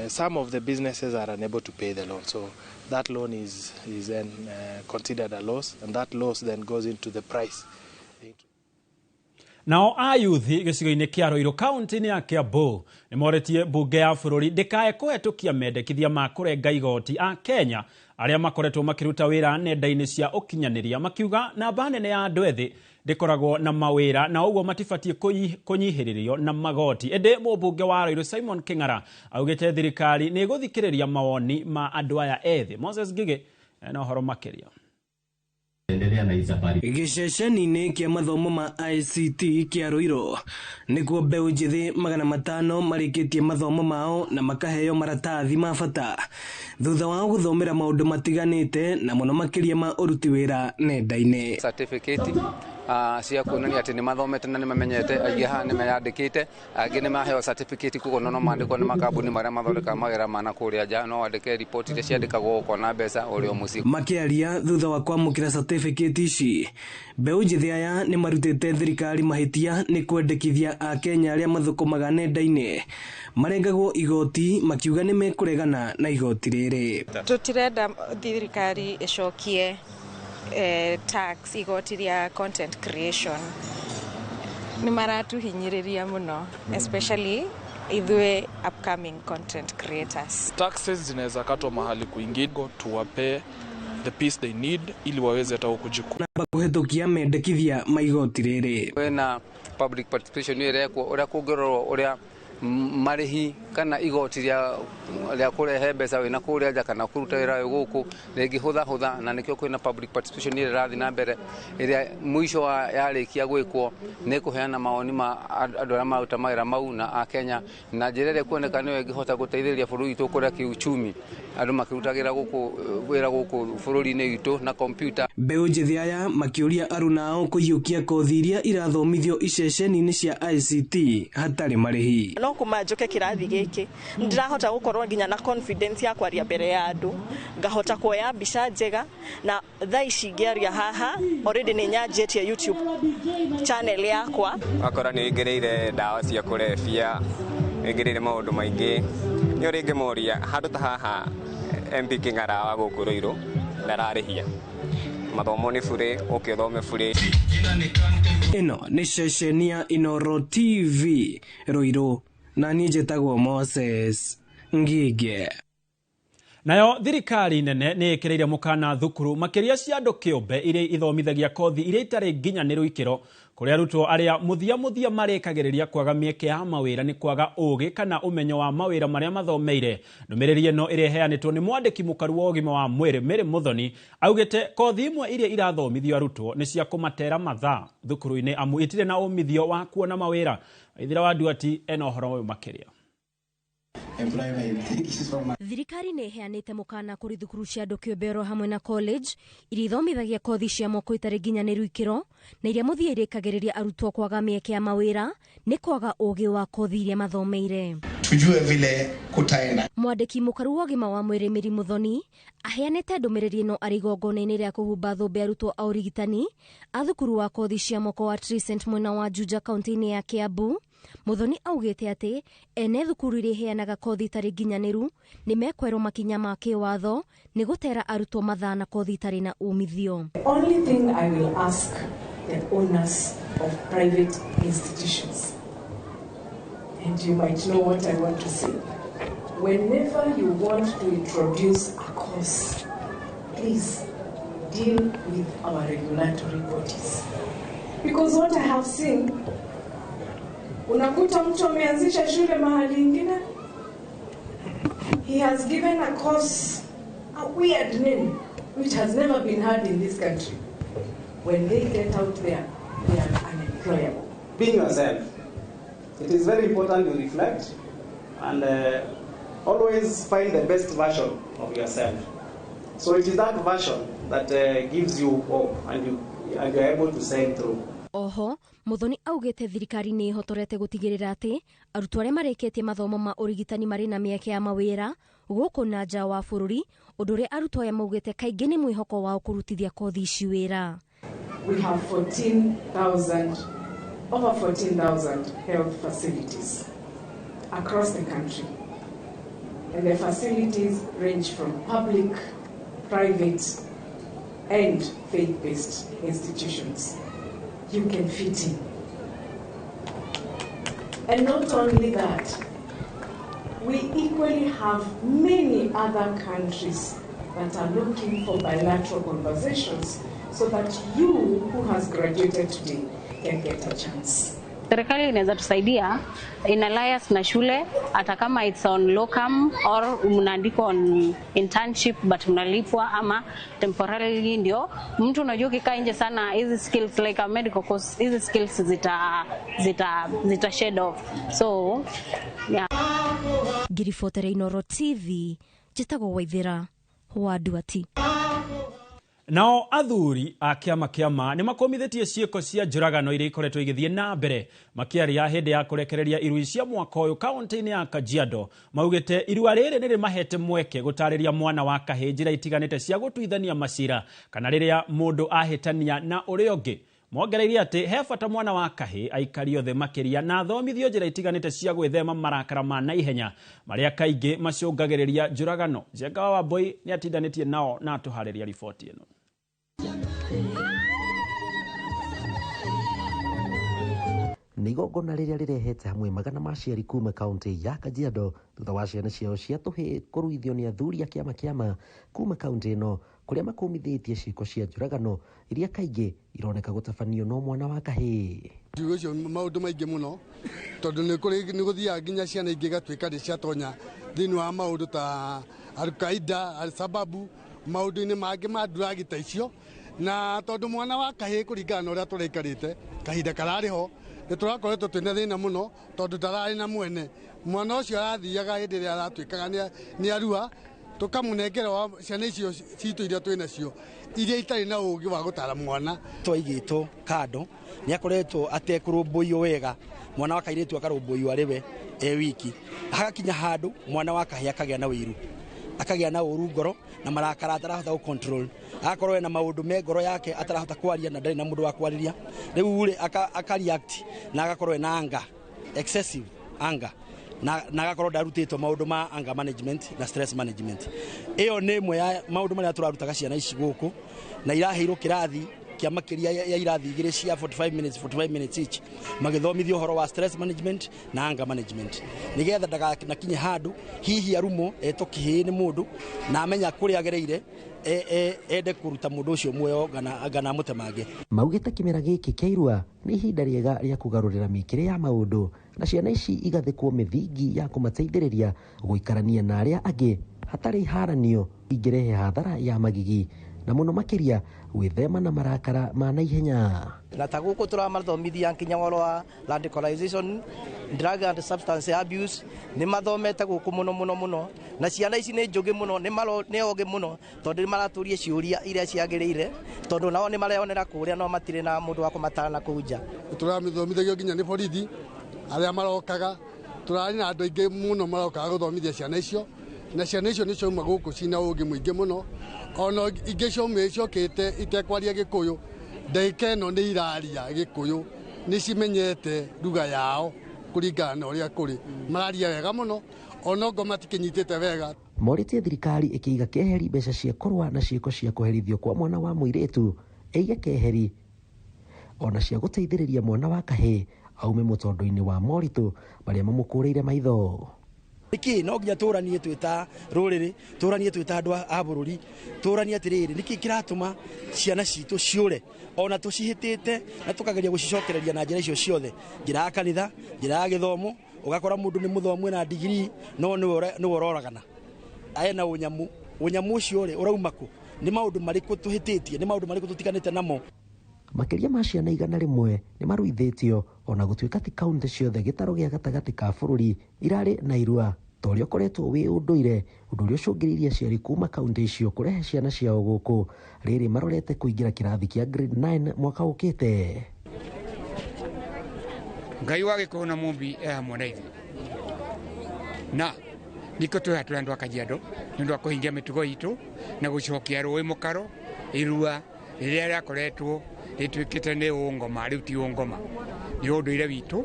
Some of the businesses are unable to pay the loan, so that loan is then considered a loss, and that loss then goes into the price. Nao ayuthi gĩcigo-inĩ kĩa Ruiru kaunti-inĩ ya Kiambu nĩ moretie mbunge ya bũrũri ndĩkae kũhetũkia mendekithia ma kũrenga igoti a Kenya arĩa makoretwo makĩruta wĩra nenda-inĩ cia ũkinyanĩria, makiuga namba nene ya andũ ethĩ ndĩkoragwo na mawĩra na ũguo matibatiĩ kũnyihĩrĩrio na magoti. Ĩndĩ mũmbunge wa Ruiru Simon King'ara augĩte thirikari nĩ ĩgũthikĩrĩria mawoni ma andũ aya ethĩ. Moses Ngigĩ na ũhoro makĩria. Endelea na hii safari. Gĩceceni-inĩ kĩa mathomo ma ICT kĩa Ruiru nĩkuo mbeũ njĩthĩ 500 marĩkĩtie mathomo mao na makaheo maratathi ma bata thutha wao gũthomera maũndũ matiganĩte na mũno makĩria ma ũruti wĩra nenda-inĩ. Certificate cia kuonania atĩ nĩ mathomete na nĩ mamenyete, aingĩ haha nĩ meyandĩkĩte, angĩ nĩ maheo certificate, koguo no mandĩkwo nĩ makambuni marĩa mathondekaga mawĩra ma na kũrĩa nja, no wandĩke report iria ciandĩkagwo ũkona mbeca ũrĩ o mũciĩ. Makĩaria thutha wa kwamũkĩra certificate ici, mbeũ njĩthĩ aya nĩ marutĩte thirikari mahĩtia nĩ kwendekithia akenya arĩa mathũkũmaga nenda-inĩ marengagwo igoti, makiuga nĩ mekũregana na igoti rĩrĩ. Tũtirenda thirikari ĩcokie tax, igoti rĩa content creation. Nĩ maratuhinyĩrĩria mũno, especially ithuĩ upcoming content creators. Taxes zinaweza katwa mahali kwingine, tuwape the peace they need ili waweze hata kujikua. Kũhetũkia mendekithia ma igoti rĩrĩ. Kwĩna public participation ĩrekwo ũrĩa kũngĩrorwo ũrĩa marĩhi kana igoti rĩa kũrehe mbeca wĩna kũrĩa nja kana kũruta wĩra wĩ gũkũ rĩngĩhũthahũtha, na nĩkĩo kwĩna public participation ĩrĩa ĩrathiĩ na mbere, ĩrĩa mũico wa yarĩkia gwĩkwo nĩ kũheana mawoni ma andũ arĩa maruta mawĩra mau na akenya, na njĩra ĩrĩa ĩkuoneka nĩyo ĩngĩhota gũteithĩrĩria bũrũri witũ kũrĩa kĩuchumi, andũ makĩrutagĩra gũkũ wĩra gũkũ bũrũri-inĩ witũ na kompyuta. Mbeũ njĩthĩ aya makĩũria aruna ao kũiyũkia kothi iria irathomithio iceceni-inĩ cia ICT hatarĩ marĩhi. No kuma njoke kĩrathi gĩkĩ ndirahota gũkorwo nginya na confidence ya kwaria mbere ya andũ, ngahota kuoya mbica njega, na thaa ici ngĩaria haha already nĩ nyanjĩtie YouTube channel yakwa. Wakora nĩ ũingĩrĩire ndawa cia kũrebia, ũingĩrĩire maũndũ maingĩ, nĩ ũrĩ ngĩmoria handũ ta haha MP King'ara wa gũkũ Ruiru ndararĩhia mathomo nĩ bure, ũke ũthome bure. Ĩno nĩ ceceni ya Inooro TV Ruiru, na niĩ njĩtagwo Moses Ngige. Nayo thirikari nene nĩ ĩkĩrĩire mũkana thukuru makĩria cia andũ kĩũmbe iria ithomithagia kothi iria itarĩ nginyanĩru ikĩro, kũrĩa arutwo arĩa mũthia mũthia marĩkagĩrĩria kwaga mĩeke ya mawĩra nĩ kwaga ũgĩ kana ũmenyo wa mawĩra marĩa mathomeire. Ndũmĩrĩri ĩno ĩrĩa ĩheanĩtwo nĩ mwandĩki mũkaru wa ũgima wa mwĩrĩ Mary Muthoni augĩte kothi imwe iria irathomithio arutwo nĩ cia kũmatera mathaa thukuru-inĩ amu itirĩ na ũmithio wa kuona mawĩra. Waithira wa Nduati ena ũhoro ũyũ makĩria. Thirikari nĩ ĩheanĩte mũkana kũrĩ thukuru cia andũ kĩũmbe oro hamwe na college iria ithomithagia kothi cia moko itarĩ nginyanĩru ikĩro na iria mũthia irĩkagĩrĩria arutwo kwaga mĩeke ya mawĩra nĩ kwaga ũgĩ wa kothi iria mathomeire. Tujue vile kutaenda. Mwandĩki mũkaru wa ũgima wa mwĩrĩ Mary Muthoni aheanĩte ndũmĩrĩri ĩno arĩ igongona-inĩ rĩa kũhumba thũmbĩ arutwo a ũrigitani a thukuru wa kothi cia moko wa Tricent mwena wa Juja kaunti-inĩ ya Kiambu. Muthoni augĩte atĩ ene thukuru iria iheanaga kothi itarĩ nginyanĩru nĩ mekwerwo makinya ma kĩwatho nĩ gũtera arutwo mathaa na kothi itarĩ na umithio. The only thing I will ask the owners of private institutions, and you might know what I want to say, whenever you want to introduce a course, please deal with our regulatory bodies. Because what I have seen, unakuta mtu ameanzisha shule mahali ingine, he has given a course a weird name which has never been heard in this country. When they get out there, they are unemployable. Being yourself, it is very important to reflect and always find the best version of yourself. So it is that version that gives you hope and you are able to sail through. Oho, Muthoni augĩte thirikari nĩ ĩhotorete gũtigĩrĩra atĩ arutwo arĩa marĩkĩtie mathomo ma ũrigitani marĩ na mĩeke ya mawĩra gũkũ na nja wa bũrũri, ũndũ ũrĩa arutwo aya maugĩte kaingĩ nĩ mwĩhoko wao kũrutithia kothi ici wĩra. We have 14,000, over 14,000 health facilities across the country. And the facilities range from public, private, and faith-based institutions. You can fit in. And not only that, we equally have many other countries that are looking for bilateral conversations so that you who has graduated today can get a chance. Serikali inaweza tusaidia in alliance na shule, hata kama it's on locum or mnaandikwa on internship but mnalipwa ama temporarily. Ndio mtu unajua ukikaa nje sana, hizi skills like a medical course, hizi skills zita shed off, so yeah. Ngiribotera Inooro TV, njĩtagwo Waithĩra wa Nduati. Nao athuri a kĩama kĩama nĩ makomithĩtie ciĩko cia njũragano iria ikoretwo igĩthiĩ na mbere makĩaria hĩndĩ ya kũrekereria irui cia mwaka ũyũ kaunti-inĩ ya Kajiado. Maugĩte irua rĩrĩ nĩ rĩmahete mweke gũtarĩria mwana wa kahĩĩ njĩra itiganĩte cia gũtuithania macira kana rĩrĩa mũndũ ahĩtania na ũrĩa ũngĩ. Mongereirie atĩ he bata mwana wa kahĩĩ aikario thĩ makĩria na athomithio njĩra itiganĩte cia gwĩthema marakara ma naihenya marĩa kaingĩ macũngagĩrĩria njũragano. Njenga wa Wambui nĩ atindanĩtie nao na atũharĩria riboti ĩno. Nĩ igongona rĩrĩa rĩrehete hamwe magana ma aciari kuma kaunti ya Kajiado thutha wa ciana ciao cia tũhĩĩ kũruithio nĩ athuri a kĩama kĩama kuma kaunti ĩno kũrĩa makũmithĩtie ciĩko cia njũragano iria kaingĩ ironeka gũtabanio no mwana wa kahĩĩ. Njugo icio maũndũ maingĩ mũno tondũ nĩ gũthiaga nginya ciana ingĩ igatuĩka nĩ ciatonya thĩinĩ wa maũndũ ta Al-Qaida, Al-Shababu, maũndũ-inĩ mangĩ ma nduragi ta icio, na tondũ mwana wa kahĩĩ kũringana na ũrĩa tũraikarĩte kahinda kararĩ ho nĩ tũrakoretwo twĩna thĩna mũno tondũ ndararĩ na mwene. Mwana ũcio arathiaga hĩndĩ ĩrĩa aratuĩkaga nĩ arua tũkamũnengera ciana icio citũ iria twĩ nacio iria itarĩ na ũũgĩ wa gũtara mwana. Twaigĩtwo kando nĩ akoretwo atekũrũmbũiyo wega, mwana wa kairĩtu akarũmbũiyo arĩ we e wiki, hagakinya handũ mwana wa kahĩĩ akagĩa na wĩiru, akagĩa na ũru ngoro na marakara atarahota gũ control, agakorwo ena maũndũ me ngoro yake atarahota kwaria na ndarĩ na mũndũ wa kwarĩria. Rĩu rĩ aka react na agakorwo ena anger, excessive anger, na agakorwo ndarutĩtwo maũndũ ma anger management na stress management. Ĩyo nĩ ĩmwe ya maũndũ marĩa tũrarutaga ciana ici gũkũ, na iraheirwo kĩrathi kĩa makĩria ya irathi igĩrĩ cia 45 minutes, 45 minutes each, magĩthomithio ũhoro wa stress management na anger management nĩgetha ndaganakinye handũ hihi arumo etwo kĩhĩĩ nĩ mũndũ na amenya kũrĩa agereire ende kũruta mũndũ ũcio muoyo ngana amũtemange. Maugĩte kĩmera gĩkĩ kĩa irua nĩ ihinda rĩega rĩa kũgarũrĩra mĩkĩre ya maũndũ na ciana ici igathĩkwo mĩthingi ya kũmateithĩrĩria gũikarania na arĩa angĩ hatarĩ iharanio ingĩrehe hathara ya magigi na mũno makĩria gwĩthema na marakara ma naihenya. Na ta gũkũ tũramathomithia nginya ũhoro wa radicalization, drug and substance abuse, nĩ mathomete gũkũ mũno mũno mũno, na ciana ici nĩ njũgĩ mũno, nĩ ogĩ mũno tondũ nĩ maratũria ciũria iria ciagĩrĩire, tondũ nao nĩ mareyonera kũrĩa no matirĩ na mũndũ wa kũmatara na kũu nja. Tũramithomithagio nginya nĩ borithi arĩa marokaga, tũrarĩ na andũ aingĩ mũno marokaga gũthomithia ciana icio, na ciana icio nĩ ciauma gũkũ cina ũũgĩ mũingĩ mũno, ona ingĩ ciaumire ciokĩte itekwaria Gĩkũyũ, ndagĩka ĩno nĩ iraria Gĩkũyũ, nĩ cimenyete lugha yao kũringana na ũrĩa kũrĩ, mararia wega mũno ona ngo matikĩnyitĩte wega. Morĩtie thirikari ĩkĩiga keheri mbeca cia kũrũa na ciĩko cia kũherithio kwa mwana wa mũirĩtu ĩige keheri ona cia gũteithĩrĩria mwana wa kahĩĩ aume mũtondo-inĩ wa moritũ marĩa mamũkũrĩire maitho. Nĩkĩ no nginya tũranie twĩ ta rũrĩrĩ, tũranie twĩ ta andũ a bũrũri, tũranie atĩrĩrĩ nĩkĩ kĩratũma ciana citũ ciũre ona tũcihĩtĩte na tũkageria gũcicokereria na njĩra icio ciothe, njĩra ya kanitha, njĩra ya gĩthomo, ũgakora mũndũ nĩ mũthomu ena degree no nĩwe ũroragana ena ũnyamu, ũnyamu ũcio rĩ ũrauma kũ? Nĩ maũndũ marĩkũ tũhĩtĩtie, nĩ maũndũ marĩkũ tũtiganĩte namo? Makĩria ma ciana 100 nĩ maruithĩtio ona gũtuĩka ti kaunti ciothe gĩtarũ gĩa gatagatĩ ka bũrũri irarĩ na irua ta ũrĩa ũkoretwo wĩ ũndũire, ũndũ ũrĩa ũcũngĩrĩirie aciari kuma kaunti icio kũrehe ciana ciao gũkũ rĩrĩ marorete kũingĩra kĩrathi kĩa grade 9 mwaka ũkĩte. Ngai wa Gĩkũyũ na Mũmbi e hamwe na ithuĩ, na nĩkĩo twĩ haha tũrĩ andũ a Kajiado nĩ ũndũ wa kũhingia mĩtugo itũ na gũcokia rũĩ mũkaro irua rĩrĩa rĩakoretwo rĩtuĩkĩte nĩ ũngoma, rĩu ti ũngoma, nĩ ũndũire witũ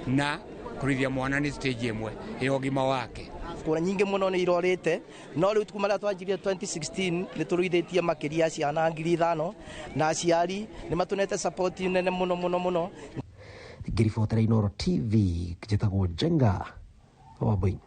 na kũrithia mwana nĩ stage ĩmwe ya ũgima wake. Kũra nyingĩ mũno nĩ irorĩte, no rĩu kuma rĩrĩa twanjirie 2016 nĩ tũruithĩtie makĩria ya ciana 5,000, na aciari nĩ matũnete support nene mũno mũno mũno. Ngĩribotera Inooro TV, njĩtagwo Njenga Wambui.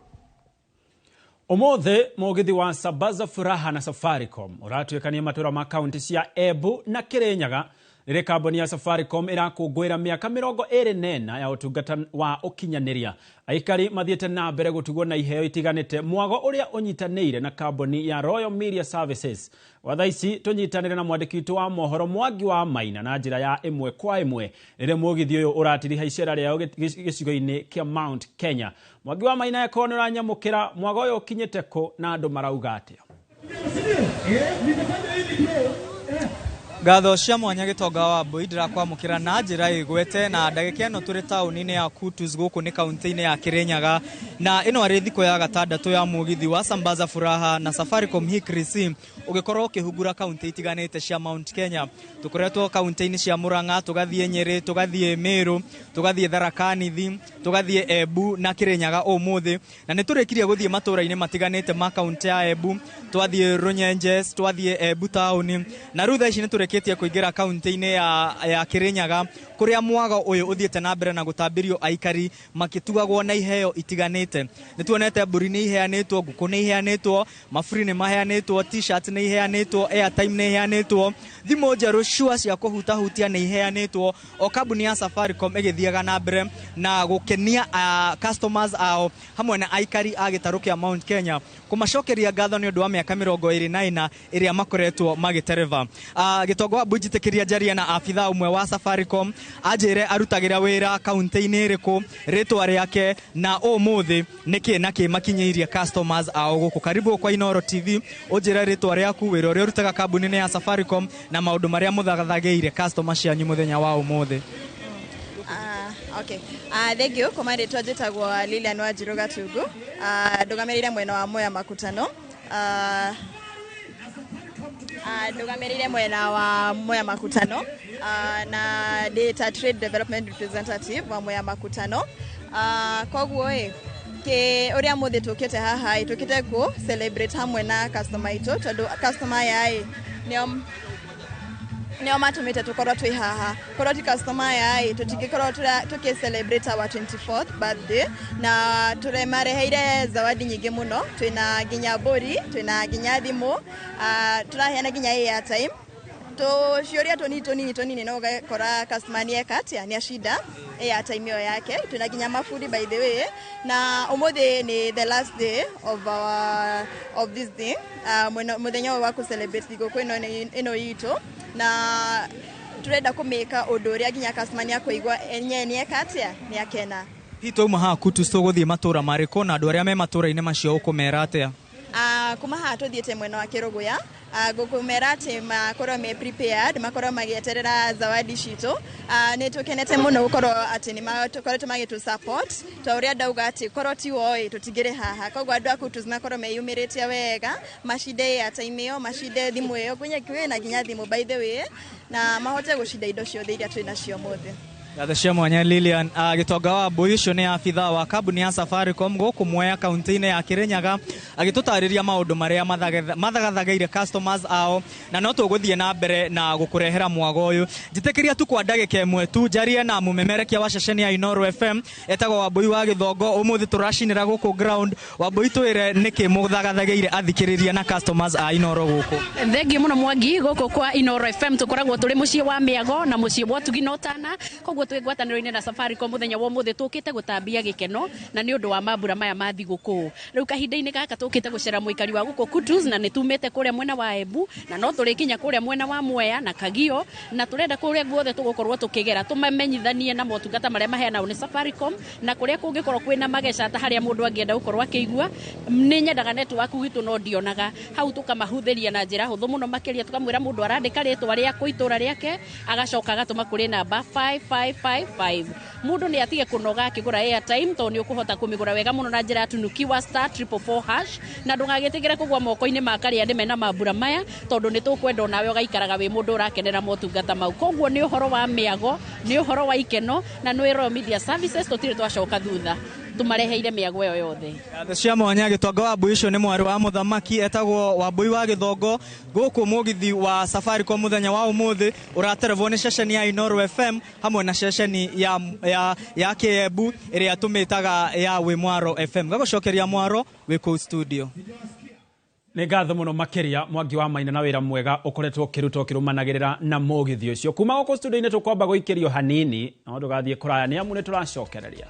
Umuthi mugithi wa Sambaza Furaha na Safaricom uratuikania matura ma kaunti cia Embu na Kirinyaga rĩrĩa kambuni ya Safaricom ĩrakũngũĩra mĩaka 24 ya ũtungata wa ũkinyanĩria. Aikari mathiĩte na mbere gũtugwo na iheo itiganĩte mwago ũrĩa ũnyitanĩire na kambuni ya Royal Media Services. Gwa thaa ici tũnyitanĩre na mwandĩki witũ wa mohoro Mwangi wa Maina na njĩra ya ĩmwe kwa ĩmwe rĩrĩa mũgithi ũyũ ũratiriha icera rĩao gĩcigo-inĩ kĩa Mount Kenya. Mwangi wa Maina yakorwo nĩ ũranyamũkĩra, mwago ũyũ ũkinyĩte kũ na andũ marauga atĩa? Ngatho cia mwanya Gĩtonga wa Mbui, ndĩrakwamũkĩra na njĩra ĩgwete na ndagĩka ĩno tũrĩ taũni-inĩ ya Kutus gũkũ nĩ kaunti-inĩ ya Kirinyaga, na ĩno arĩ thikũ ya gatandatũ ya mũgithi wa Sambaza Furaha na Safaricom Hikrisim ũgĩkorwo ũkĩhungura kaunti itiganĩte cia Mount Kenya. Tũkoretwo kaunti-inĩ cia Murang'a, tũgathiĩ Nyĩrĩ, tũgathiĩ Meru, tũgathiĩ Tharaka Nithi, tũgathiĩ Embu na Kirinyaga ũmũthĩ, na nĩ tũrĩkirie gũthiĩ matũũra-inĩ matiganĩte ma kaunti ya Embu. Twathiĩ Runyenjes, twathiĩ Embu taũni, na rĩu thaa ici nĩ tũrĩkĩtie kũingĩra kaunti-inĩ ya Kirinyaga kũrĩa mwago ũyũ ũthiĩte na mbere na gũtambĩrio aikari makĩtugagwo na iheo itiganĩte. Nĩ tuonete mbũri nĩ iheanĩtwo, ngũkũ nĩ iheanĩtwo, maburi nĩ maheanĩtwo, t-shirt nĩ iheanĩtwo, airtime nĩ iheanĩtwo, thimũ njerũ cua cia kũhutahutia nĩ iheanĩtwo, o kambuni ya Safaricom ĩgĩthiaga na mbere na gũkenia customers ao hamwe na aikari a gĩtarũ kĩa Mount Kenya kũmacokeria ngatho nĩ ũndũ wa mĩaka 24 ĩrĩa makoretwo magĩtereva. Gĩtongo wa Mbui, njĩtĩkĩria njarie na abithaa ũmwe wa Safaricom anjĩre arutagĩra wĩra kaunti-inĩ ĩrĩkũ, rĩtwa rĩake, na ũmũthĩ nĩkĩ na kĩ makinyĩirie customers ao gũkũ. Karibu kwa Inooro TV, ũnjĩre rĩtwa rĩaku, wĩra ũrĩa ũrutaga kambuni-inĩ ya Safaricom na maũndũ marĩa mũthathagĩire customer cianyu mũthenya wa ũmũthĩ. Okay. Thank you. Kuma rĩtwa njĩtagwo Lilian Wanjiru Gatungu. Ndũgamĩrĩire mwena wa Mwea Makutano. Ndũgamĩrĩire mwena wa Mwea Makutano, na ndĩ ta Trade Development Representative wa Mwea Makutano. Koguo ĩ ke ũrĩa mũthĩ tũkĩte haha ĩ, tũkĩte kũ celebrate hamwe na customer itũ, tondũ customer aya ĩ nĩo matũmĩte tũkorwo twĩ haha. Korwo ti customer aya ĩ, tũtingĩkorwo tũkĩ celebrate our 24th birthday, na tũremareheire zawadi nyingĩ mũno. Twĩna nginya mbũri, twĩna nginya thimũ, tũraheana nginya airtime, tũciũria tũnini tũnini tũnini, no ũgakora customer nĩ eka atĩa, nĩ acinda airtime ĩyo yake. Twĩna nginya maburi, by the way, na ũmũthĩ nĩ the last day of our of this thing, mũthenya ũyũ wa kũ celebrate thigũkũ ĩno itũ, na turenda kũmĩka ũndũ ũrĩa nginya customer nĩ akũigua enyewe nĩ eka atĩa, nĩ akena. Hihi twauma haha Kutus tũgũthiĩ matũũra marĩkũ, na andũ arĩa me matũũra-inĩ macio ũkũmera atĩa? Kuma haha tũthiĩte mwena wa Kĩrũgũya, ngũkũmera atĩ makorwo me prepared, makorwo magĩeterera zawadi citũ. Nĩ tũkenete mũno gũkorwo atĩ nĩ makoretwo magĩtũ support, ta ũrĩa ndauga atĩ korwo ti o ĩ, tũtingĩrĩ haha. Koguo andũ a Kutus makorwo meyumĩrĩtie wega, macinde airtime ĩyo, macinde thimũ ĩyo, kwĩna nginya thimũ, by the way, na mahote gũcinda indo ciothe iria twĩ nacio ũmũthĩ. Ngatho cia mwanya Lilian. Gĩtonga wa Mbui, ũcio nĩ abithaa wa kambuni ya Safaricom gũkũ Mwea kaunti-inĩ ya Kirinyaga agĩtũtarĩria maũndũ marĩa mathagathagĩire customers ao, na no tũgũthiĩ na mbere na gũkũrehera mwago ũyũ. Njĩtĩkĩria tu kwa ndagĩka ĩmwe tu njarie na mũmemerekia wa ceceni ya Inooro FM etagwo Wambui wa Gĩthongo. Ũmũthĩ tũracinĩra gũkũ ground. Wambui, twĩre nĩkĩ mũthagathagĩire athikĩrĩria na customers a Inooro gũkũ? Thengiũ mũno Mwangi, gũkũ kwa Inooro FM tũkoragwo tũrĩ mũciĩ wa mĩago na mũciĩ wa ũtugi na ũtana. Koguo twĩ ngwatanĩro-inĩ na Safaricom mũthenya wa ũmũthĩ tũkĩte gũtambia gĩkeno na nĩ ũndũ wa mambura maya ma thigũkũ. Rĩu kahinda-inĩ gaka tũkĩte gũcera mũikari wa gũkũ Kutus, na nĩ tumĩte kũrĩa mwena wa Embu, na no tũrĩkinya kũrĩa mwena wa Mwea na Kagio, na tũrenda kũrĩa guothe tũgũkorwo tũkĩgera tũmamenyithanie na motungata marĩa maheanagwo nĩ Safaricom, na kũrĩa kũngĩkorwo kwĩna mageca ta harĩa mũndũ angĩenda gũkorwo akĩigua nĩ nyendaga network gwitũ no ndionaga hau, tũkamahũthĩria na njĩra hũthũ mũno makĩria, tũkamwĩra mũndũ arandĩka rĩtwa rĩakũ, itũra rĩake, agacoka agatũma kũrĩ namba 5555. Mũndũ nĩ atige kũnoga akĩgũra airtime, tondũ nĩ ũkũhota kũmĩgũra wega mũno na njĩra ya tunukiwa *444# na ndũgagĩtĩkĩre kũgwa moko-inĩ ma karĩa nĩme na mambura maya, tondũ nĩ tũkwenda onawe ũgaikaraga wĩ mũndũ ũrakenera motungata mau. Koguo nĩ ũhoro wa mĩago, nĩ ũhoro wa ikeno, na nĩ Royal Media Services, tũtirĩ twacoka thutha. Tũmareheire mĩago ĩyo yothe. Ngatho cia mwanya. Gĩtonga Wambui ũcio nĩ mwarĩ wa mũthamaki etagwo Wambui wa Gĩthongo. Gũkũ mũgithi wa Safaricom mũthenya wa ũmũthĩ ũraterevwo nĩ ceceni ya Inooro FM hamwe na ceceni ya Kĩembu ĩrĩa tũmĩtaga ya Wĩ Mwaro FM. Gagũcokeria mwaro wĩ kũu studio. Nĩ ngatho mũno makĩria, Mwangi wa Maina, na wĩra mwega ũkoretwo ũkĩruta ũkĩrũmanagĩrĩra na mũgithi ũcio. Kuma gũkũ studio-inĩ tũkwamba gũikĩrio hanini, no ndũgathiĩ kũraya nĩ amu nĩ tũracokereria.